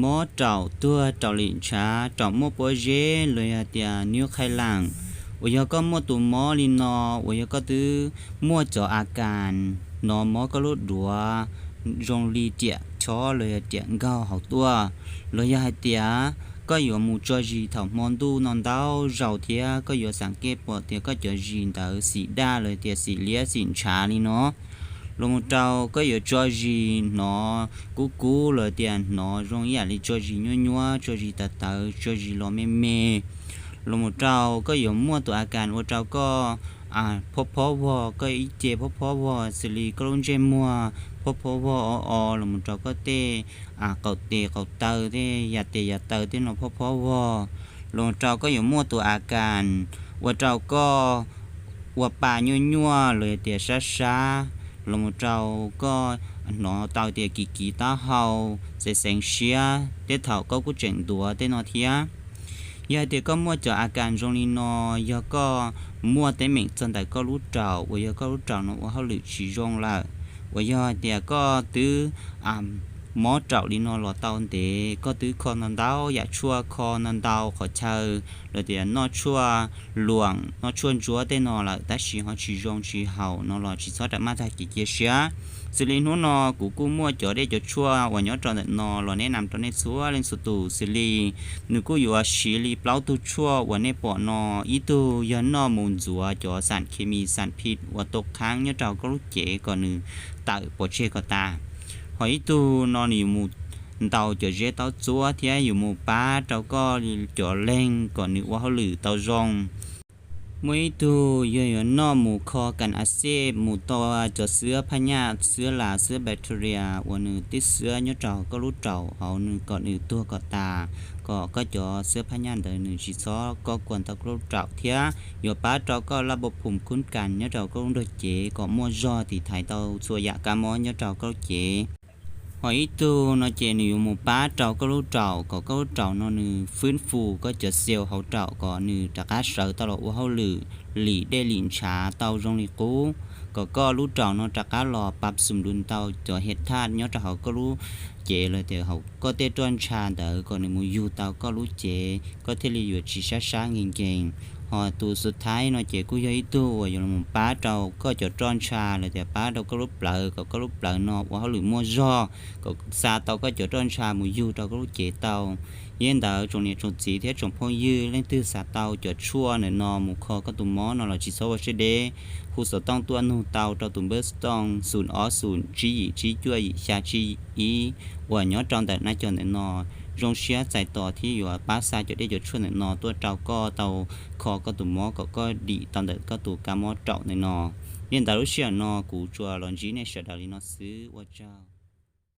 Mob raum tuag raum lim ntshav, raum muaj pob zeb los yog tias niv qhai laam, uas yog koj muaj tus mob li no, uas yog koj twb muaj cov a kas hnov mob koj lub duav zoo li riam chob los yog riam nkaug hauv tuaj, los yog hais tias koj yuav mus tso zis thaum hmo ntuj no ntau zaus thiab koj yuav xam kej pom tias koj cov zis ntawd xim daj los tias xim liab xim ntshav li no. Los mus rau koj yuav tso zis hnov kub kub los tias hnov zoo ib yam li tso zis nyuab nyuab, tso zis tawv tawv, tso zis los me me. Los mus rau koj yuav muaj tus a kas ua rau koj phob phob vog, koj ib ce phob phob vog xws li koj lub ntsej muag phob phob vog o o, los mus rau koj tej qaum tes qaum taw tej yam tes yam taw tej no phob phob vog. Los mus rau koj yuav muaj tus a kas ua rau koj ua pa nyuaj nyuaj los yog tias sab sab, los mus rau koj hnov tau tias kiv kiv taub hau, xeev xeev siab tej thaum koj kuj tseem ntuav tej no thiab. Yog hais tias koj muaj cov a kas zoo li no, yog koj muaj teeb meem txog ntawm koj lub raum uas yog koj lub raum no ua hauj lwm tsis zoo lawm, uas yog hais tias koj twb mob raum li no los tau ntev, koj twb kho ntau ntau yam tshuaj, kho ntau ntau qhov chaw, los tias noj tshuaj luam noj tshuaj ntsuab tej no lawm tab sis ho tsis zoo tsis haum no los tsis txhob ram maj tag kev cia siab. Xws li hnub no kuv kuj muaj cov dej cov tshuaj uas nyob rau ntawm no los neb nam rau nej txhua leej txhua tus. Xws li nws kuj yuav siv li plaub tug tshuaj uas nej pom no, ib tug yog noj mus ntxuav cov xam khes mis xam phij uas tau qhaab nyob rau koj lub cev kom nws tawm pov tseg kom tas. Ho ib tug no nws yuav mus ntaus cov zeb taub txuab thiab yuav mus pab rau koj cov leeg kom nws ua hauj lwm tau zoo. Muaj ib tug yog yuav noj mus kho kas a xej mus tau cov xwb phaj nyaj, xwb las, xwb bacteria uas nws tib xwb nyob rau koj lub raum hauv nws kom nws tuag kom tas, kom koj cov xwb phaj nyaj ntawd nws tsis txhob koj kuas tau koj lub raum thiab yuav pab rau koj laj npau phum khub kas nyob rau koj lub nrog cev kom muaj zog tiv thaiv tau txhua yam kab mob nyob rau koj lub cev. Ho ib tug no ces nws yuav mus pab rau koj lub raum kom koj lub raum no nws fwb fus koj cov xel hauv raum kom nws rov qab sawv tau los ua hauj lwm lim dej lim ntshav tau zoo li qub, kom koj lub raum no rov qab los pab xum du ntau cov hem thaj nyob rau hauv koj lub cev los tias hauv koj tej roj ntsha ntawd kom nws mus yug tau koj lub cev koj thiaj li yuav tsis sab sab nkees nkees. Ho tus xub thaib no ces kuj yog ib tug uas yuav los pab rau koj cov roj ntsha los tias pab rau koj lub plawv kom koj lub plawv no ua hauj lwm muaj zog, kom xa tau koj cov roj ntsha mus yug rau koj lub cev tau. Yog li ntawd tsoom niam tsoom txiv thiab tsoom phooj ywg leej twg xav tau cov tshuaj ntawm no mus kho koj tus mob no los tsis txhob ua siab deb, hu xov tooj tuaj nug tau rau tus npawb xov tooj xoom ob xoom tsib yim tsib cuaj yim xya tsib ib uas nyob rau ntawm nab cov ntawm no. Zoo siab txais tos thiab yuav pab xa cov dej cov tshuaj ntawm no tuaj rau koj tau kho koj tus mob kom koj dim tau ntawm koj tus kab mob raum ntawm no. Yog li ntawd lub sij hawm no kuv tsuas los ntsib nej sawv daws li no xwb, ua tsaug.